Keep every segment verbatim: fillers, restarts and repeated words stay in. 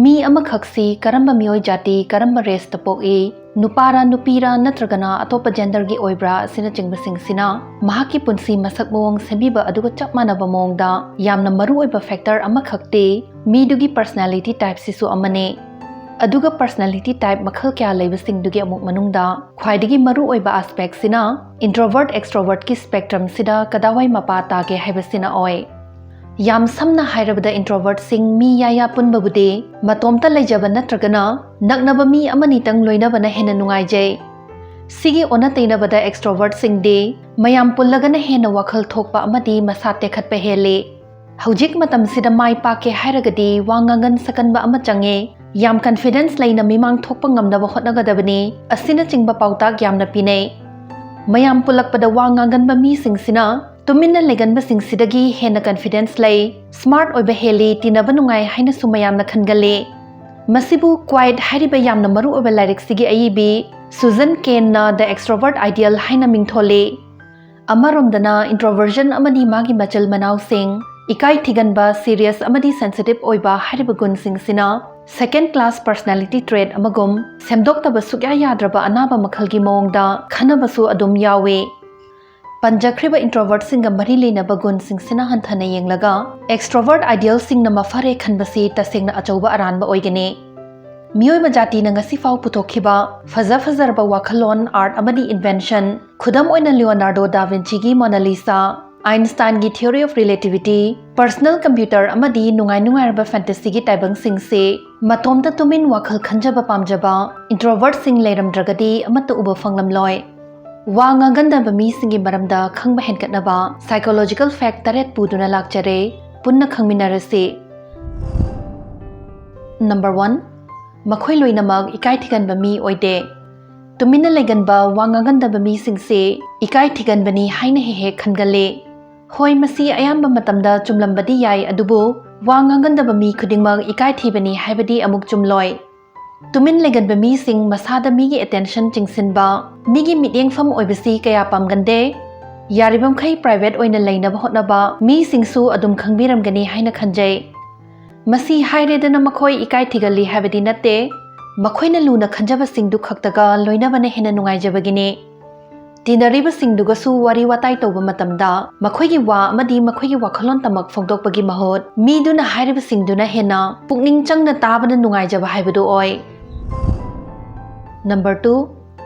ꯃꯤ ꯑꯃꯈꯛꯁꯤ ꯀꯔꯝꯕ ꯃꯤꯑꯣꯏ ꯖꯥꯇꯤ, ꯀꯔꯝꯕ ꯔꯦꯁꯇ ꯄꯣꯛꯏ, ꯅꯨꯄꯥꯔ ꯅꯨꯄꯤꯔ ꯅꯠꯇ꯭ꯔꯒꯅ ꯑꯇꯣꯞꯄ ꯖꯦꯟꯗꯔꯒꯤ ꯑꯣꯏꯕ꯭ꯔꯥ ꯑꯁꯤꯅꯆꯤꯡꯕꯁꯤꯡꯁꯤꯅ ꯃꯍꯥꯛꯀꯤ ꯄꯨꯟꯁꯤ ꯃꯁꯛ ꯃꯑꯣꯡ ꯁꯦꯝꯕꯤꯕ ꯑꯗꯨꯒ ꯆꯞ ꯃꯥꯟꯅꯕ ꯃꯑꯣꯡꯗ ꯌꯥꯝꯅ ꯃꯔꯨꯑꯣꯏꯕ ꯐꯦꯛꯇꯔ ꯑꯃꯈꯛꯇꯤ ꯃꯤꯗꯨꯒꯤ ꯄꯔꯁꯅꯦꯂꯤꯇꯤ ꯇꯥꯏꯞꯁꯤꯁꯨ ꯑꯃꯅꯤ꯫ ꯑꯗꯨꯒ ꯄꯔꯁꯅꯦꯂꯤꯇꯤ ꯇꯥꯏꯞ ꯃꯈꯜ ꯀꯌꯥ ꯂꯩꯕꯁꯤꯡꯗꯨꯒꯤ ꯑꯃꯨꯛ ꯃꯅꯨꯡꯗ ꯈ꯭ꯋꯥꯏꯗꯒꯤ ꯃꯔꯨꯑꯣꯏꯕ ꯑꯦꯁꯄꯦꯛꯁꯤꯅ ꯏꯟꯇ꯭ꯔꯣꯕꯔꯠ ꯑꯦꯛꯁꯇ꯭ꯔꯣꯕꯔꯠꯀꯤ ꯁ꯭ꯄꯦꯛꯇ꯭ꯔꯝꯁꯤꯗ ꯀꯗꯥꯋꯥꯏ ꯃꯄꯥ ꯇꯥꯒꯦ ꯍꯥꯏꯕꯁꯤꯅ ꯑꯣꯏ꯫ ꯌꯥꯝ ꯁꯝꯅ ꯍꯥꯏꯔꯕꯗ ꯏꯟꯇ꯭ꯔꯣꯕꯔꯠꯁꯤꯡ ꯃꯤ ꯌꯥꯌꯥ ꯄꯨꯟꯕꯕꯨꯗꯤ ꯃꯇꯣꯝꯇ ꯂꯩꯖꯕ ꯅꯠꯇ꯭ꯔꯒꯅ ꯅꯛꯅꯕ ꯃꯤ ꯑꯃꯅꯤꯇꯪ ꯂꯣꯏꯅꯕꯅ ꯍꯦꯟꯅ ꯅꯨꯡꯉꯥꯏꯖꯩ꯫ ꯁꯤꯒꯤ ꯑꯣꯟꯅ ꯇꯩꯅꯕꯗ ꯑꯦꯛꯁꯇ꯭ꯔꯣꯕꯔꯠꯁꯤꯡꯗꯤ ꯃꯌꯥꯝ ꯄꯨꯜꯂꯒꯅ ꯍꯦꯟꯅ ꯋꯥꯈꯜ ꯊꯣꯛꯄ ꯑꯃꯗꯤ ꯃꯁꯥ ꯇꯦꯛꯈꯠꯄ ꯍꯦꯜꯂꯤ꯫ ꯍꯧꯖꯤꯛ ꯃꯇꯝꯁꯤꯗ ꯃꯥꯏ ꯄꯥꯛꯀꯦ ꯍꯥꯏꯔꯒꯗꯤ ꯋꯥ ꯉꯥꯡꯒꯟ ꯁꯛꯀꯟꯕ ꯑꯃ ꯆꯪꯉꯦ꯫ ꯌꯥꯝ ꯀꯟꯐꯤꯗꯦꯟꯁ ꯂꯩꯅ ꯃꯤꯃꯥꯡ ꯊꯣꯛꯄ ꯉꯝꯅꯕ ꯍꯣꯠꯅꯒꯗꯕꯅꯤ꯫ ꯑꯁꯤꯅꯆꯤꯡꯕ ꯄꯥꯎꯇꯥꯛ ꯌꯥꯝꯅ ꯄꯤꯅꯩ꯫ ꯃꯌꯥꯝ ꯄꯨꯜꯂꯛꯄꯗ ꯋꯥ ꯉꯥꯡꯒꯟꯕ ꯃꯤꯁꯤꯡꯁꯤꯅ ꯇꯨꯃꯤꯟꯅ ꯂꯩꯒꯟꯕꯁꯤꯡꯁꯤꯗꯒꯤ ꯍꯦꯟꯅ ꯀꯟꯐꯤꯗꯦꯟꯁ ꯂꯩ, ꯁ꯭ꯃꯥꯔꯠ ꯑꯣꯏꯕ ꯍꯦꯜꯂꯤ, ꯇꯤꯟꯅꯕ ꯅꯨꯡꯉꯥꯏ ꯍꯥꯏꯅꯁꯨ ꯃꯌꯥꯝꯅ ꯈꯟꯒꯜꯂꯤ꯫ ꯃꯁꯤꯕꯨ ꯀ꯭ꯋꯥꯏꯠ ꯍꯥꯏꯔꯤꯕ ꯌꯥꯝꯅ ꯃꯔꯨꯑꯣꯏꯕ ꯂꯥꯏꯔꯤꯛꯁꯤꯒꯤ ꯑꯏꯕꯤ ꯁꯨꯖꯟ ꯀꯦꯟꯅ The Extrovert Ideal ꯍꯥꯏꯅ ꯃꯤꯡꯊꯣꯜꯂꯤ꯫ ꯑꯃꯔꯣꯝꯗꯅ ꯏꯟꯇ꯭ꯔꯣꯕꯔꯖꯟ ꯑꯃꯗꯤ ꯃꯥꯒꯤ ꯃꯆꯤꯜ ꯃꯅꯥꯎꯁꯤꯡ, ꯏꯀꯥꯏ ꯊꯤꯒꯟꯕ, ꯁꯤꯔꯤꯌꯁ ꯑꯃꯗꯤ ꯁꯦꯟꯁꯤꯇꯤꯚ ꯑꯣꯏꯕ ꯍꯥꯏꯔꯤꯕ ꯒꯨꯟꯁꯤꯡꯁꯤꯅ ꯁꯦꯀꯦꯟ ꯀ꯭ꯂꯥꯁ ꯄꯔꯁꯅꯦꯂꯤꯇꯤ ꯇ꯭ꯔꯦꯠ ꯑꯃꯒꯨꯝ ꯁꯦꯝꯗꯣꯛꯇꯕ ꯁꯨꯛꯌꯥ ꯌꯥꯗ꯭ꯔꯕ ꯑꯅꯥꯕ ꯃꯈꯜꯒꯤ ꯃꯑꯣꯡꯗ ꯈꯟꯅꯕꯁꯨ ꯑꯗꯨꯝ ꯌꯥꯎꯏ꯫ ꯄꯟꯖꯈ꯭ꯔꯤꯕ ꯏꯟꯇ꯭ꯔꯣꯕꯔꯠꯁꯤꯡꯒ ꯃꯔꯤ ꯂꯩꯅꯕ ꯒꯨꯟꯁꯤꯡꯁꯤꯅ ꯍꯟꯊꯅ ꯌꯦꯡꯂꯒ ꯑꯦꯛꯁꯇ꯭ꯔꯣꯕꯔꯠ ꯑꯥꯏꯗꯤꯌꯦꯜꯁꯤꯡꯅ ꯃꯐꯔꯦ ꯈꯟꯕꯁꯤ ꯇꯁꯦꯡꯅ ꯑꯆꯧꯕ ꯑꯔꯥꯟꯕ ꯑꯣꯏꯒꯅꯤ꯫ ꯃꯤꯑꯣꯏꯕ ꯖꯥꯇꯤꯅ ꯉꯁꯤꯐꯥꯎ ꯄꯨꯊꯣꯛꯈꯤꯕ ꯐꯖ ꯐꯖꯔꯕ ꯋꯥꯈꯜꯂꯣꯟ, ꯑꯥꯔꯠ ꯑꯃꯗꯤ ꯏꯟꯚꯦꯟꯁꯟ, ꯈꯨꯗꯝ ꯑꯣꯏꯅ ꯂꯤꯑꯣꯅꯥꯔꯗꯣ ꯗꯥ ꯚꯤꯟꯆꯤꯒꯤ ꯃꯣꯅꯥ ꯂꯤꯁꯥ, ꯑꯥꯏꯟꯁꯇꯥꯏꯟꯒꯤ theory of relativity, personal computer ꯑꯃꯗꯤ ꯅꯨꯡꯉꯥꯏ ꯅꯨꯡꯉꯥꯏꯔꯕ ꯐꯦꯟꯇꯦꯁꯤꯒꯤ ꯇꯥꯏꯕꯪꯁꯤꯡꯁꯦ ꯃꯇꯣꯝꯇ ꯇꯨꯃꯤꯟ ꯋꯥꯈꯜ ꯈꯟꯖꯕ ꯄꯥꯝꯖꯕ ꯏꯟꯇ꯭ꯔꯣꯕꯔꯠꯁꯤꯡ ꯂꯩꯔꯝꯗ꯭ꯔꯒꯗꯤ ꯑꯃꯠꯇ ꯎꯕ ꯐꯪꯂꯝꯂꯣꯏ꯫ ꯋꯥ ꯉꯥꯡꯒꯟꯗꯕ ꯃꯤꯁꯤꯡꯒꯤ ꯃꯔꯝꯗ ꯈꯪꯕ ꯍꯦꯟꯒꯠꯅꯕ ꯁꯥꯏꯀꯣꯂꯣꯖꯤꯀꯦꯜ ꯐꯦꯛ ꯇꯔꯦꯠ ꯄꯨꯗꯨꯅ ꯂꯥꯛꯆꯔꯦ꯫ ꯄꯨꯟꯅ ꯈꯪꯃꯤꯟꯅꯔꯁꯤ꯫ ꯅꯝꯕꯔ ꯋꯥꯟ, ꯃꯈꯣꯏ ꯂꯣꯏꯅꯃꯛ ꯏꯀꯥꯏ ꯊꯤꯒꯟꯕ ꯃꯤ ꯑꯣꯏꯗꯦ꯫ ꯇꯨꯃꯤꯟꯅ ꯂꯩꯒꯟꯕ, ꯋꯥ ꯉꯥꯡꯒꯟꯗꯕ ꯃꯤꯁꯤꯡꯁꯦ ꯏꯀꯥꯏ ꯊꯤꯒꯟꯕꯅꯤ ꯍꯥꯏꯅ ꯍꯦꯛ ꯍꯦꯛ ꯈꯟꯒꯜꯂꯤ꯫ ꯍꯣꯏ, ꯃꯁꯤ ꯑꯌꯥꯝꯕ ꯃꯇꯝꯗ ꯆꯨꯝꯂꯝꯕꯗꯤ ꯌꯥꯏ, ꯑꯗꯨꯕꯨ ꯋꯥ ꯉꯥꯡꯒꯟꯗꯕ ꯃꯤ ꯈꯨꯗꯤꯡꯃꯛ ꯏꯀꯥꯏ ꯊꯤꯕꯅꯤ ꯍꯥꯏꯕꯗꯤ ꯑꯃꯨꯛ ꯆꯨꯝꯂꯣꯏ꯫ ꯇꯨꯃꯤꯟ ꯂꯩꯒꯟꯕ ꯃꯤꯁꯤꯡ ꯃꯁꯥꯗ ꯃꯤꯒꯤ ꯑꯦꯇꯦꯟꯁꯟ ꯆꯤꯡꯁꯤꯟꯕ, ꯃꯤꯒꯤ ꯃꯤꯠꯌꯦꯡꯐꯝ ꯑꯣꯏꯕꯁꯤ ꯀꯌꯥ ꯄꯥꯝꯒꯟꯗꯦ꯫ ꯌꯥꯔꯤꯕꯃꯈꯩ ꯄ꯭ꯔꯥꯏꯚꯦꯠ ꯑꯣꯏꯅ ꯂꯩꯅꯕ ꯍꯣꯠꯅꯕ ꯃꯤꯁꯤꯡꯁꯨ ꯑꯗꯨꯝ ꯈꯪꯕꯤꯔꯝꯒꯅꯤ ꯍꯥꯏꯅ ꯈꯟꯖꯩ꯫ ꯃꯁꯤ ꯍꯥꯏꯔꯦꯗꯅ ꯃꯈꯣꯏ ꯏꯀꯥꯏ ꯊꯤꯒꯜꯂꯤ ꯍꯥꯏꯕꯗꯤ ꯅꯠꯇꯦ꯫ ꯃꯈꯣꯏꯅ ꯂꯨꯅ ꯈꯟꯖꯕꯁꯤꯡꯗꯨ ꯈꯛꯇꯒ ꯂꯣꯏꯅꯕꯅ ꯍꯦꯟꯅ ꯅꯨꯡꯉꯥꯏꯖꯕꯒꯤꯅꯦ꯫ ꯇꯤꯟꯅꯔꯤꯕꯁꯤꯡꯗꯨꯒꯁꯨ ꯋꯥꯔꯤ ꯋꯥꯇꯥꯏ ꯇꯧꯕ ꯃꯇꯝꯗ ꯃꯈꯣꯏꯒꯤ ꯋꯥ ꯑꯃꯗꯤ ꯃꯈꯣꯏꯒꯤ ꯋꯥꯈꯜꯂꯣꯟꯇꯃꯛ ꯐꯣꯡꯗꯣꯛꯄꯒꯤ ꯃꯍꯨꯠ ꯃꯤꯗꯨꯅ ꯍꯥꯏꯔꯤꯕꯁꯤꯡꯗꯨꯅ ꯍꯦꯟꯅ ꯄꯨꯛꯅꯤꯡ ꯆꯪꯅ ꯇꯥꯕꯅ ꯅꯨꯡꯉꯥꯏꯖꯕ ꯍꯥꯏꯕꯗꯨ ꯑꯣꯏ꯫ ꯅꯝꯕꯔ ꯇꯨ,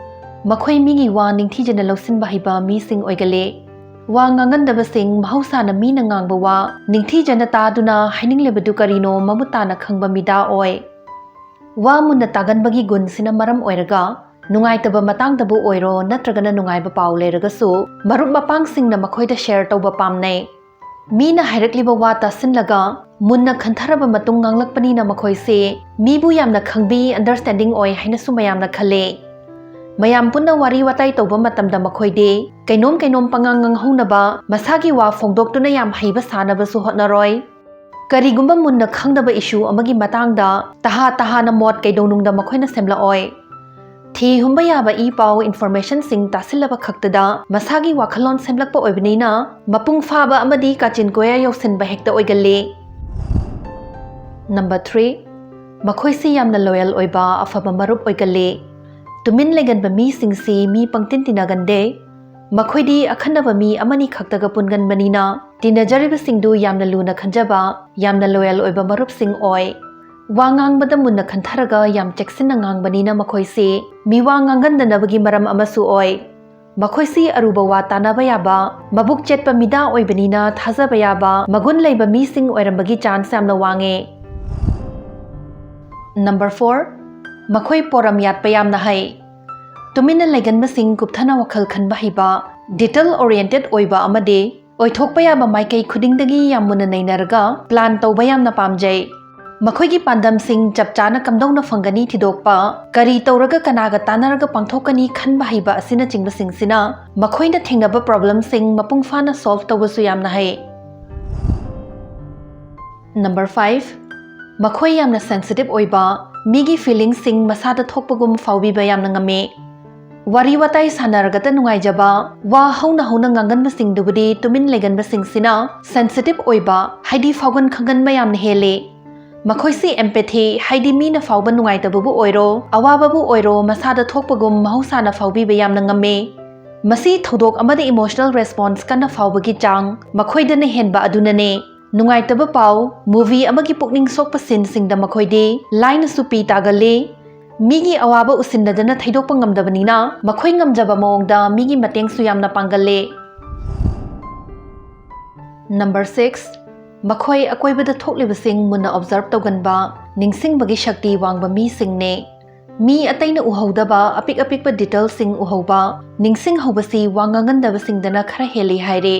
ꯃꯈꯣꯏ ꯃꯤꯒꯤ ꯋꯥ ꯅꯤꯡꯊꯤꯖꯅ ꯂꯧꯁꯤꯟꯕ ꯍꯩꯕ ꯃꯤꯁꯤꯡ ꯑꯣꯏꯒꯜꯂꯤ꯫ ꯋꯥ ꯉꯥꯡꯒꯟꯗꯕꯁꯤꯡ ꯃꯍꯧꯁꯥꯅ ꯃꯤꯅ ꯉꯥꯡꯕ ꯋꯥ ꯅꯤꯡꯊꯤꯖꯅ ꯇꯥꯗꯨꯅ ꯍꯥꯏꯅꯤꯡꯂꯤꯕꯗꯨ ꯀꯔꯤꯅꯣ ꯃꯃꯨꯠ ꯇꯥꯅ ꯈꯪꯕ ꯃꯤꯗꯥ ꯑꯣꯏ꯫ ꯋꯥ ꯃꯨꯟꯅ ꯇꯥꯒꯟꯕꯒꯤ ꯒꯨꯟꯁꯤꯅ ꯃꯔꯝ ꯑꯣꯏꯔꯒ ꯅꯨꯡꯉꯥꯏꯇꯕ ꯃꯇꯥꯡꯗꯕꯨ ꯑꯣꯏꯔꯣ ꯅꯠꯇ꯭ꯔꯒꯅ ꯅꯨꯡꯉꯥꯏꯕ ꯄꯥꯎ ꯂꯩꯔꯒꯁꯨ ꯃꯔꯨꯞ ꯃꯄꯥꯡꯁꯤꯡꯅ ꯃꯈꯣꯏꯗ ꯁꯦꯌꯔ ꯇꯧꯕ ꯄꯥꯝꯅꯩ꯫ ꯃꯤꯅ ꯍꯥꯏꯔꯛꯂꯤꯕ ꯋꯥ ꯇꯥꯁꯤꯜꯂꯒ ꯃꯨꯟꯅ ꯈꯟꯊꯔꯕ ꯃꯇꯨꯡ ꯉꯥꯡꯂꯛꯄꯅꯤꯅ ꯃꯈꯣꯏꯁꯦ ꯃꯤꯕꯨ ꯌꯥꯝꯅ ꯈꯪꯕꯤ, ꯑꯟꯗꯔꯁꯇꯦꯟꯗꯤꯡ ꯑꯣꯏ ꯍꯥꯏꯅꯁꯨ ꯃꯌꯥꯝꯅ ꯈꯜꯂꯤ꯫ ꯃꯌꯥꯝ ꯄꯨꯟꯅ ꯋꯥꯔꯤ ꯋꯥꯇꯥꯏ ꯇꯧꯕ ꯃꯇꯝꯗ ꯃꯈꯣꯏꯗꯤ ꯀꯩꯅꯣꯝ ꯀꯩꯅꯣꯝ ꯄꯉꯥꯡ ꯉꯥꯡꯍꯧꯅꯕ, ꯃꯁꯥꯒꯤ ꯋꯥ ꯐꯣꯡꯗꯣꯛꯇꯨꯅ ꯌꯥꯝ ꯍꯩꯕ ꯁꯥꯅꯕꯁꯨ ꯍꯣꯠꯅꯔꯣꯏ꯫ ꯀꯔꯤꯒꯨꯝꯕ ꯃꯨꯟꯅ ꯈꯪꯗꯕ ꯏꯁꯨ ꯑꯃꯒꯤ ꯃꯇꯥꯡꯗ ꯇꯍꯥ ꯇꯍꯥꯅ ꯃꯣꯠ ꯀꯩꯗꯧꯅꯨꯡꯗ ꯃꯈꯣꯏꯅ ꯁꯦꯝꯂꯛꯑꯣꯏ꯫ ꯊꯤ ꯍꯨꯝꯕ ꯌꯥꯕ ꯏ ꯄꯥꯎ, ꯏꯟꯐꯣꯔꯃꯦꯁꯟꯁꯤꯡ ꯇꯥꯁꯤꯜꯂꯕ ꯈꯛꯇꯗ ꯃꯁꯥꯒꯤ ꯋꯥꯈꯜꯂꯣꯟ ꯁꯦꯝꯂꯛꯄ ꯑꯣꯏꯕꯅꯤꯅ ꯃꯄꯨꯡ ꯐꯥꯕ ꯑꯃꯗꯤ ꯀꯥꯆꯤꯟ ꯀꯣꯌꯥ ꯌꯧꯁꯤꯟꯕ ꯍꯦꯛꯇ ꯑꯣꯏꯒꯜꯂꯤ꯫ ꯅꯝꯕꯔ ꯊ꯭ꯔꯤ, ꯃꯈꯣꯏꯁꯤ ꯌꯥꯝꯅ ꯂꯣꯌꯦꯜ ꯑꯣꯏꯕ ꯑꯐꯕ ꯃꯔꯨꯞ ꯑꯣꯏꯒꯜꯂꯤ꯫ ꯇꯨꯃꯤꯟ ꯂꯩꯒꯟꯕ ꯃꯤꯁꯤꯡꯁꯤ ꯃꯤ ꯄꯪꯇꯤꯟ ꯇꯤꯟꯅꯒꯟꯗꯦ꯫ ꯃꯈꯣꯏꯗꯤ ꯑꯈꯟꯅꯕ ꯃꯤ ꯑꯃꯅꯤ ꯈꯛꯇꯒ ꯄꯨꯟꯒꯟꯕꯅꯤꯅ ꯇꯤꯟꯅꯖꯔꯤꯕꯁꯤꯡꯗꯨ ꯌꯥꯝꯅ ꯂꯨꯅ ꯈꯟꯖꯕ, ꯌꯥꯝꯅ ꯂꯣꯌꯦꯜ ꯑꯣꯏꯕ ꯃꯔꯨꯞꯁꯤꯡ ꯑꯣꯏ꯫ ꯋꯥ ꯉꯥꯡꯕꯗ ꯃꯨꯟꯅ ꯈꯟꯊꯔꯒ ꯌꯥꯝ ꯆꯦꯛꯁꯤꯟꯅ ꯉꯥꯡꯕꯅꯤꯅ ꯃꯈꯣꯏꯁꯤ ꯃꯤꯋꯥ ꯉꯥꯡꯒꯟꯗꯅꯕꯒꯤ ꯃꯔꯝ ꯑꯃꯁꯨ ꯑꯣꯏ꯫ ꯃꯈꯣꯏꯁꯤ ꯑꯔꯨꯕ ꯋꯥ ꯇꯥꯅꯕ ꯌꯥꯕ, ꯃꯕꯨꯛ ꯆꯦꯠꯄ ꯃꯤꯗꯥ ꯑꯣꯏꯕꯅꯤꯅ ꯊꯥꯖꯕ ꯌꯥꯕ, ꯃꯒꯨꯟ ꯂꯩꯕ ꯃꯤꯁꯤꯡ ꯑꯣꯏꯔꯝꯕꯒꯤ ꯆꯥꯟꯁ ꯌꯥꯝꯅ ꯋꯥꯡꯉꯦ꯫ ꯅꯝꯕꯔ ꯐꯣꯔ, ꯃꯈꯣꯏ ꯄꯣꯔꯝ ꯌꯥꯠꯄ ꯌꯥꯝꯅ ꯍꯩ꯫ ꯇꯨꯃꯤꯟꯅ ꯂꯩꯒꯟꯕꯁꯤꯡ ꯀꯨꯞꯊꯅ ꯋꯥꯈꯜ ꯈꯟꯕ ꯍꯩꯕ, ꯗꯤꯇꯦꯜ ꯑꯣꯔꯤꯌꯦꯟꯇꯦꯠ ꯑꯣꯏꯕ ꯑꯃꯗꯤ ꯑꯣꯏꯊꯣꯛꯄ ꯌꯥꯕ ꯃꯥꯏꯀꯩ ꯈꯨꯗꯤꯡꯗꯒꯤ ꯌꯥꯝ ꯃꯨꯟꯅ ꯅꯩꯅꯔꯒ ꯄ꯭ꯂꯥꯟ ꯇꯧꯕ ꯌꯥꯝꯅ ꯄꯥꯝꯖꯩ꯫ ꯃꯈꯣꯏꯒꯤ ꯄꯥꯟꯗꯝꯁꯤꯡ ꯆꯞ ꯆꯥꯅ ꯀꯝꯗꯧꯅ ꯐꯪꯒꯅꯤ ꯊꯤꯗꯣꯛꯄ, ꯀꯔꯤ ꯇꯧꯔꯒ ꯀꯅꯥꯒ ꯇꯥꯟꯅꯔꯒ ꯄꯥꯡꯊꯣꯛꯀꯅꯤ ꯈꯟꯕ ꯍꯩꯕ ꯑꯁꯤꯅꯆꯤꯡꯕꯁꯤꯡꯁꯤꯅ ꯃꯈꯣꯏꯅ ꯊꯦꯡꯅꯕ ꯄ꯭ꯔꯣꯕ꯭ꯂꯦꯝꯁꯤꯡ ꯃꯄꯨꯡ ꯐꯥꯅ ꯁꯣꯜꯚ ꯇꯧꯕꯁꯨ ꯌꯥꯝꯅ ꯍꯩ꯫ ꯅꯝꯕꯔ ꯐꯥꯏꯚ, ꯃꯈꯣꯏ ꯌꯥꯝꯅ ꯁꯦꯟꯁꯤꯇꯤꯚ ꯑꯣꯏꯕ, ꯃꯤꯒꯤ ꯐꯤꯂꯤꯡꯁꯤꯡ ꯃꯁꯥꯗ ꯊꯣꯛꯄꯒꯨꯝ ꯐꯥꯎꯕꯤꯕ ꯌꯥꯝꯅ ꯉꯝꯃꯤ꯫ ꯋꯥꯔꯤ ꯋꯥꯇꯥꯏ ꯁꯥꯟꯅꯔꯒꯇ ꯅꯨꯡꯉꯥꯏꯖꯕ, ꯋꯥ ꯍꯧꯅ ꯍꯧꯅ ꯉꯥꯡꯒꯟꯕꯁꯤꯡꯗꯨꯕꯨꯗꯤ ꯇꯨꯃꯤꯟ ꯂꯩꯒꯟꯕꯁꯤꯡꯁꯤꯅ ꯁꯦꯟꯁꯤꯇꯤꯚ ꯑꯣꯏꯕ, ꯍꯥꯏꯗꯤ ꯐꯥꯎꯒꯟ ꯈꯪꯒꯟꯕ ꯌꯥꯝꯅ ꯍꯦꯜꯂꯤ꯫ ꯃꯈꯣꯏꯁꯤ empathy, ꯍꯥꯏꯗꯤ ꯃꯤꯅ ꯐꯥꯎꯕ ꯅꯨꯡꯉꯥꯏꯇꯕꯕꯨ ꯑꯣꯏꯔꯣ, ꯑꯋꯥꯕꯕꯨ ꯑꯣꯏꯔꯣ, ꯃꯁꯥꯗ ꯊꯣꯛꯄꯒꯨꯝ ꯃꯍꯧꯁꯥꯅ ꯐꯥꯎꯕꯤꯕ ꯌꯥꯝꯅ ꯉꯝꯃꯤ꯫ ꯃꯁꯤ ꯊꯧꯗꯣꯛ ꯑꯃꯗ emotional response ꯀꯟꯅ ꯐꯥꯎꯕꯒꯤ ꯆꯥꯡ ꯃꯈꯣꯏꯗꯅ ꯍꯦꯟꯕ ꯑꯗꯨꯅꯅꯦ꯫ ꯅꯨꯡꯉꯥꯏꯇꯕ ꯄꯥꯎ, movie ꯑꯃꯒꯤ ꯄꯨꯛꯅꯤꯡ ꯁꯣꯛꯄ sceneꯁꯤꯡꯗ ꯃꯈꯣꯏꯗꯤ ꯂꯥꯏꯅꯁꯨ ꯄꯤ ꯇꯥꯒꯜꯂꯤ꯫ ꯃꯤꯒꯤ ꯑꯋꯥꯕ ꯎꯁꯤꯟꯅꯗꯅ ꯊꯩꯗꯣꯛꯄ ꯉꯝꯗꯕꯅꯤꯅ, ꯃꯈꯣꯏ ꯉꯝꯖꯕ ꯃꯑꯣꯡꯗ ꯃꯤꯒꯤ ꯃꯇꯦꯡꯁꯨ ꯌꯥꯝꯅ ꯄꯥꯡꯒꯜꯂꯤ꯫ Number six, ꯃꯈꯣꯏ ꯑꯀꯣꯏꯕꯗ ꯊꯣꯛꯂꯤꯕꯁꯤꯡ ꯃꯨꯟꯅ observe ꯇꯧꯒꯟꯕ, ꯅꯤꯡꯁꯤꯡꯕꯒꯤ ꯁꯛꯇꯤ ꯋꯥꯡꯕ ꯃꯤꯁꯤꯡꯅꯤ꯫ ꯃꯤ ꯑꯇꯩꯅ ꯎꯍꯧꯗꯕ ꯑꯄꯤꯛ ꯑꯄꯤꯛꯄ detailꯁꯤꯡ ꯎꯍꯧꯕ, ꯅꯤꯡꯁꯤꯡꯍꯧꯕꯁꯤ ꯋꯥ ꯉꯥꯡꯒꯟꯗꯕꯁꯤꯡꯗꯅ ꯈꯔ ꯍꯦꯜꯂꯤ ꯍꯥꯏꯔꯦ꯫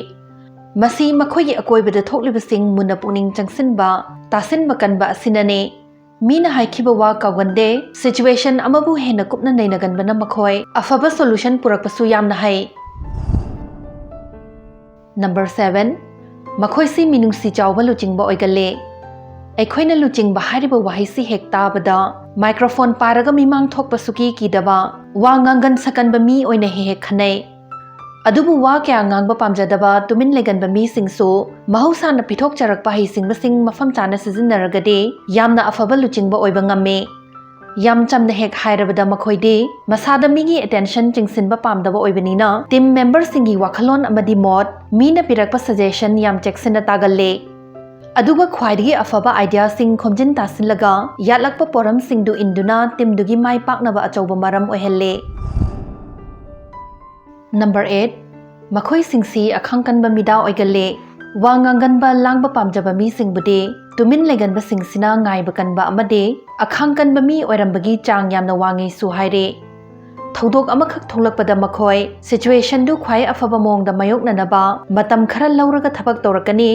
ꯃꯁꯤ ꯃꯈꯣꯏꯒꯤ ꯑꯀꯣꯏꯕꯗ ꯊꯣꯛꯂꯤꯕꯁꯤꯡ ꯃꯨꯟꯅ ꯄꯨꯛꯅꯤꯡ ꯆꯪꯁꯤꯟꯕ, ꯇꯥꯁꯤꯟꯕ ꯀꯟꯕ ꯑꯁꯤꯅꯅꯤ꯫ ꯃꯤꯅ ꯍꯥꯏꯈꯤꯕ ꯋꯥ ꯀꯥꯎꯒꯟꯗꯦ, situation ꯑꯃꯕꯨ ꯍꯦꯟꯅ ꯀꯨꯞꯅ ꯅꯩꯅꯒꯟꯕꯅ ꯃꯈꯣꯏ ꯑꯐꯕ solution ꯄꯨꯔꯛꯄꯁꯨ ꯌꯥꯝꯅ ꯍꯩ꯫ Number seven, ꯃꯈꯣꯏꯁꯤ ꯃꯤꯅꯨꯡꯁꯤ ꯆꯥꯎꯕ ꯂꯨꯆꯤꯡꯕ ꯑꯣꯏꯒꯜꯂꯤ꯫ ꯑꯩꯈꯣꯏꯅ ꯂꯨꯆꯤꯡꯕ ꯍꯥꯏꯔꯤꯕ ꯋꯥꯍꯩꯁꯤ ꯍꯦꯛ ꯇꯥꯕꯗ, microphone ꯄꯥꯏꯔꯒ ꯃꯤꯃꯥꯡ ꯊꯣꯛꯄ ꯁꯨꯀꯤ ꯀꯤꯗꯕ, ꯋꯥ ꯉꯥꯡꯒꯟ ꯁꯛꯀꯟꯕ ꯃꯤ ꯑꯣꯏꯅ ꯍꯦꯛ ꯍꯦꯛ ꯈꯟꯅꯩ꯫ ꯑꯗꯨꯕꯨ ꯋꯥ ꯀꯌꯥ ꯉꯥꯡꯕ ꯄꯥꯝꯖꯗꯕ, ꯇꯨꯃꯤꯟ ꯂꯩꯒꯟꯕ ꯃꯤꯁꯤꯡꯁꯨ ꯃꯍꯧꯁꯥꯅ ꯄꯤꯊꯣꯛꯆꯔꯛꯄ ꯍꯩꯁꯤꯡꯕꯁꯤꯡ ꯃꯐꯝ ꯆꯥꯅ ꯁꯤꯖꯤꯟꯅꯔꯒꯗꯤ ꯌꯥꯝꯅ ꯑꯐꯕ ꯂꯨꯆꯤꯡꯕ ꯑꯣꯏꯕ ꯉꯝꯃꯤ꯫ ꯌꯥꯝ ꯆꯝꯅ ꯍꯦꯛ ꯍꯥꯏꯔꯕꯗ, ꯃꯈꯣꯏꯗꯤ ꯃꯁꯥꯗ ꯃꯤꯒꯤ attention ꯆꯤꯡꯁꯤꯟꯕ ꯄꯥꯝꯗꯕ ꯑꯣꯏꯕꯅꯤꯅ, team memberꯁꯤꯡꯒꯤ ꯋꯥꯈꯜꯂꯣꯟ ꯑꯃꯗꯤ ꯃꯣꯠ, ꯃꯤꯅ ꯄꯤꯔꯛꯄ suggestion ꯌꯥꯝ ꯆꯦꯛꯁꯤꯟꯅ ꯇꯥꯒꯜꯂꯤ꯫ ꯑꯗꯨꯒ ꯈ꯭ꯋꯥꯏꯗꯒꯤ ꯑꯐꯕ ideaꯁꯤꯡ ꯈꯣꯝꯖꯤꯟ ꯇꯥꯁꯤꯜꯂꯒ ꯌꯥꯠꯂꯛꯄ ꯄꯣꯔꯝꯁꯤꯡꯗꯨ ꯏꯟꯗꯨꯅ teamꯗꯨꯒꯤ ꯃꯥꯏ ꯄꯥꯛꯅꯕ ꯑꯆꯧꯕ ꯃꯔꯝ ꯑꯣꯏꯍꯜꯂꯤ꯫ Number eight, ꯃꯈꯣꯏꯁꯤꯡꯁꯤ ꯑꯈꯥꯡ ꯀꯟꯕ ꯃꯤꯗꯥ ꯑꯣꯏꯒꯜꯂꯤ꯫ ꯋꯥ ꯉꯥꯡꯒꯟꯕ, ꯂꯥꯡꯕ ꯄꯥꯝꯖꯕ ꯃꯤꯁꯤꯡꯕꯨꯗꯤ ꯇꯨꯃꯤꯟ ꯂꯩꯒꯟꯕꯁꯤꯡꯁꯤꯅ ꯉꯥꯏꯕ ꯀꯟꯕ ꯑꯃꯗꯤ ꯑꯈꯥꯡ ꯀꯟꯕ ꯃꯤ ꯑꯣꯏꯔꯝꯕꯒꯤ ꯆꯥꯡ ꯌꯥꯝꯅ ꯋꯥꯡꯉꯤꯁꯨ ꯍꯥꯏꯔꯤ꯫ ꯊꯧꯗꯣꯛ ꯑꯃꯈꯛ ꯊꯣꯛꯂꯛꯄꯗ ꯃꯈꯣꯏ situationꯗꯨ ꯈ꯭ꯋꯥꯏ ꯑꯐꯕ ꯃꯑꯣꯡꯗ ꯃꯥꯌꯣꯛꯅꯅꯕ ꯃꯇꯝ ꯈꯔ ꯂꯧꯔꯒ ꯊꯕꯛ ꯇꯧꯔꯛꯀꯅꯤ꯫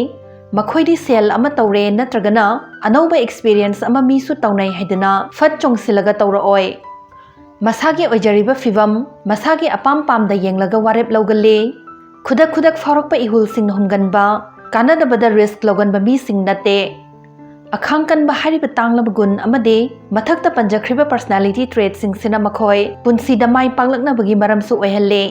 ꯃꯈꯣꯏꯗꯤ ꯁꯦꯜ ꯑꯃ ꯇꯧꯔꯦ ꯅꯠꯇ꯭ꯔꯒꯅ ꯑꯅꯧꯕ experience ꯑꯃ ꯃꯤꯁꯨ ꯇꯧꯅꯩ ꯍꯥꯏꯗꯨꯅ ꯐꯠ ꯆꯣꯡꯁꯤꯜꯂꯒ ꯇꯧꯔꯛꯑꯣꯏ꯫ ꯃꯁꯥꯒꯤ ꯑꯣꯏꯖꯔꯤꯕ ꯐꯤꯚꯝ, ꯃꯁꯥꯒꯤ ꯑꯄꯥꯝ ꯄꯥꯝꯗ ꯌꯦꯡꯂꯒ ꯋꯥꯔꯦꯞ ꯂꯧꯒꯜꯂꯤ꯫ ꯈꯨꯗꯛ ꯈꯨꯗꯛ ꯐꯥꯎꯔꯛꯄ ꯏꯍꯨꯜꯁꯤꯡꯅ ꯍꯨꯝꯒꯟꯕ, ꯀꯥꯟꯅꯗꯕꯗ risk ꯂꯧꯒꯟꯕ ꯃꯤꯁꯤꯡ ꯅꯠꯇꯦ꯫ ꯑꯈꯥꯡ ꯀꯟꯕ ꯍꯥꯏꯔꯤꯕ ꯇꯥꯡꯂꯕ ꯒꯨꯟ ꯑꯃꯗꯤ ꯃꯊꯛꯇ ꯄꯟꯖꯈ꯭ꯔꯤꯕ personality traitꯁꯤꯡꯁꯤꯅ ꯃꯈꯣꯏ ꯄꯨꯟꯁꯤꯗ ꯃꯥꯏ ꯄꯥꯛꯂꯛꯅꯕꯒꯤ ꯃꯔꯝꯁꯨ ꯑꯣꯏꯍꯜꯂꯤ꯫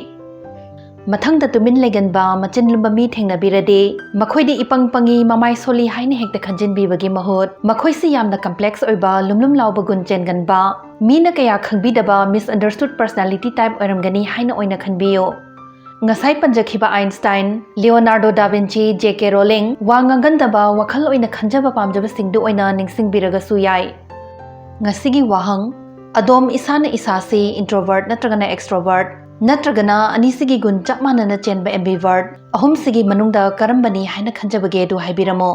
ꯃꯊꯪꯗ ꯇꯨꯃꯤꯟ ꯂꯩꯒꯟꯕ, ꯃꯆꯤꯟ ꯂꯨꯝꯕ ꯃꯤ ꯊꯦꯡꯅꯕꯤꯔꯗꯤ, ꯃꯈꯣꯏꯗꯤ ꯏꯄꯪ ꯄꯪꯉꯤ, ꯃꯃꯥꯏ ꯁꯣꯜꯂꯤ ꯍꯥꯏꯅ ꯍꯦꯛꯇ ꯈꯟꯖꯤꯟꯕꯤꯕꯒꯤ ꯃꯍꯨꯠ, ꯃꯈꯣꯏꯁꯤ ꯌꯥꯝꯅ complex ꯑꯣꯏꯕ, ꯂꯨꯝꯂꯨꯝ ꯂꯥꯎꯕ ꯒꯨꯟ ꯆꯦꯟꯒꯟꯕ, ꯃꯤꯅ ꯀꯌꯥ ꯈꯪꯕꯤꯗꯕ misunderstood personality type ꯑꯣꯏꯔꯝꯒꯅꯤ ꯍꯥꯏꯅ ꯑꯣꯏꯅ ꯈꯟꯕꯤꯌꯨ꯫ ꯉꯁꯥꯏ ꯄꯟꯖꯈꯤꯕ Einstein, Leonardo da Vinci, J K Rowling ꯋꯥ ꯉꯥꯡꯒꯟꯗꯕ, ꯋꯥꯈꯜ ꯑꯣꯏꯅ ꯈꯟꯖꯕ ꯄꯥꯝꯖꯕꯁꯤꯡꯗꯨ ꯑꯣꯏꯅ ꯅꯤꯡꯁꯤꯡꯕꯤꯔꯒꯁꯨ ꯌꯥꯏ꯫ ꯉꯁꯤꯒꯤ ꯋꯥꯍꯪ: ꯑꯗꯣꯝ ꯏꯁꯥꯅ ꯏꯁꯥꯁꯤ introvert ꯅꯠꯇ꯭ꯔꯒꯅ extrovert, ꯅꯠꯇ꯭ꯔꯒꯅ ꯑꯅꯤꯁꯤꯒꯤ ꯒꯨꯟ ꯆꯞ ꯃꯥꯟꯅꯅ ꯆꯦꯟꯕ ambivert, ꯑꯍꯨꯝꯁꯤꯒꯤ ꯃꯅꯨꯡꯗ ꯀꯔꯝꯕꯅꯤ ꯍꯥꯏꯅ ꯈꯟꯖꯕꯒꯦ ꯑꯗꯨ ꯍꯥꯏꯕꯤꯔꯝꯃꯨ꯫